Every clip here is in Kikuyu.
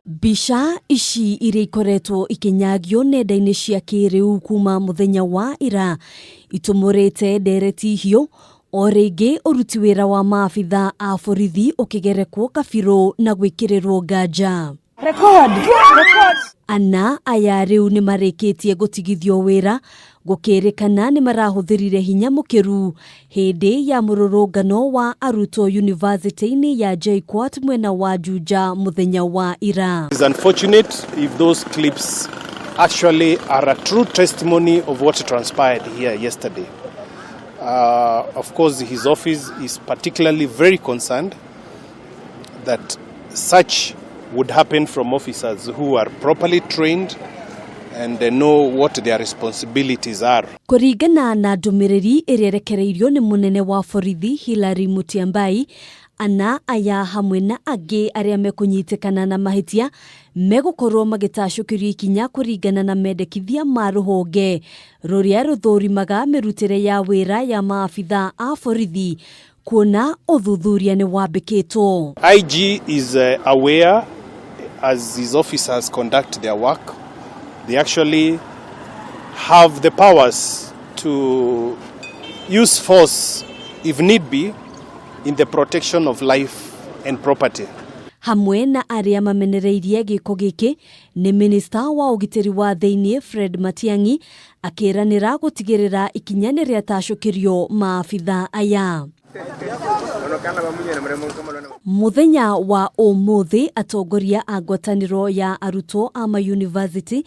Mbica ici iria ikoretwo ikinyagio nenda-inĩ cia kĩrĩu kuma mũthenya wa ira itumũrĩte ndereti hiũ o rĩngĩ ũruti wĩra wa maabitha a borithi ũkĩgerekwo kabirũ na gwĩkĩrĩrwo nganja. Record. Record. Ana aya rĩu nĩ marĩkĩtie gũtigithio wĩra gũkĩrĩkana nĩ marahũthĩrire hinya mũkĩru hĩndĩ ya mũrũrũngano wa arutwo yunivasĩtĩ-inĩ ya JKUAT mwena wa Juja mũthenya wa ira. It's unfortunate if those clips actually are a true testimony of what transpired here yesterday. Of course, his office is particularly very concerned that such would happen from officers who are properly trained and they know what their responsibilities are. Kũringana na ndũmĩrĩri ĩrĩa ĩrekereirio nĩ mũnene wa borithi Hilary Mutyambai, ana aya hamwe na angĩ arĩa mekũnyitĩkana na mahĩtia megũkorwo magĩtacũkĩrio ikinya kũringana na mendekithia ma rũhonge rũrĩa rũthũrimaga mĩrutĩre ya wĩra ya maabitha a borithi kuona ũthuthuria nĩ wambĩkĩtwo. IG is aware as his officers conduct their work. They actually have the powers to use force if need be in the protection of life and property. Hamwe na arĩa mamenereirie gĩko gĩkĩ nĩ minista wa ũgitĩri wa thĩinĩ Fred Matiang'i akĩranĩra gũtigĩrĩra ikinya nĩ rĩatacũkĩrio maabitha aya. Mũthenya wa ũmũthĩ atongoria a ngwatanĩro ya arutwo a mayunivasĩtĩ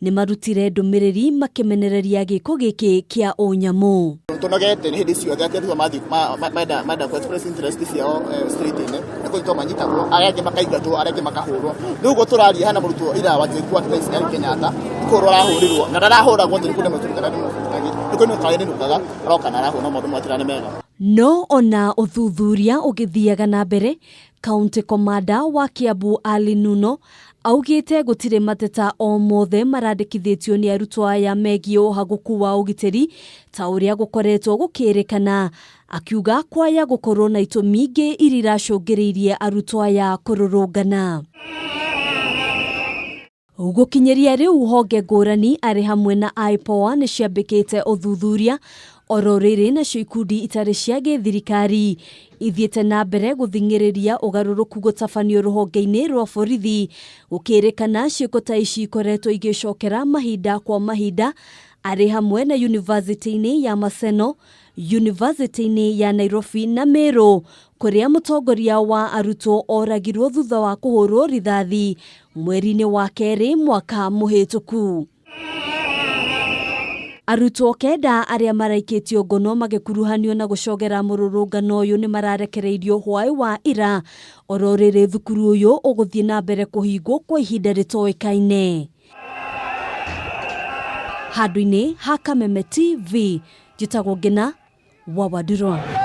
nĩ marutire ndũmĩrĩri makĩmenereria gĩko gĩkĩ kĩa ũnyamũ. Tunogete nĩ hĩndĩ ciothe atĩ arutwo mathiĩ menda kũ express interest ciao street-inĩ nĩ kũnyitwo manyitagwo, arĩa angĩ makaingatwo, arĩa angĩ makahũrwo. Rĩu ũguo tũraria hena mũrutwo ira wa JKUAT thaa ici arĩ Kenyatta nĩ kũhũrwo arahũrirwo na ndarahũragwo atĩ nĩ kũrĩ mũtũrĩ kana nĩ kũinũka nĩnukaga aroka na arahũrwo maũndũ matira nĩ mega. No ona ũthuthuria ũgĩthiaga na mbere, County Commander wa Kiambu Ali Nuno augĩte gũtirĩ mateta o mothe marandĩkithĩtio nĩ arutwo aya megiĩ ũhagũku wa ũgitĩri ta ũrĩa gũkoretwo gũkĩrĩkana, akiuga kwaya gũkorwo na itũmi ingĩ iria iracũngĩrĩirie arutwo aya kũrũrũngana. Gũkinyĩria rĩu honge ngũrani arĩ hamwe na IPOA nĩ ciambĩkĩte ũthuthuria oro rĩrĩ nacio ikundi itarĩ cia gĩthirikari ithiĩte na mbere gũthing'ĩrĩria ũgarũrũku gũtabanio rũhonge-inĩ rwa borithi gũkĩrĩkana ciĩko ta ici ikoretwo igĩcokera mahinda kwa mahinda arĩ hamwe na yunivasĩtĩ-inĩ ya Maseno, yunivasĩtĩ-inĩ ya Nairobi na Meru kũrĩa mũtongoria wa arutwo oragirwo thutha wa kũhũrwo rithathi mweri-inĩ wa kerĩ mwaka mũhĩtũku. Arutwo 9 arĩa maraikĩtio ngono magĩkuruhanio na gũcogera mũrũrũngano ũyũ nĩ mararekereirio hwaĩ wa ira oro rĩrĩ thukuru ũyũ ũgũthiĩ na mbere kũhingwo kwa ihinda rĩtoĩkaine. Handũ-inĩ ha Kameme TV, njĩtagwo Ngina wa Wandirwa.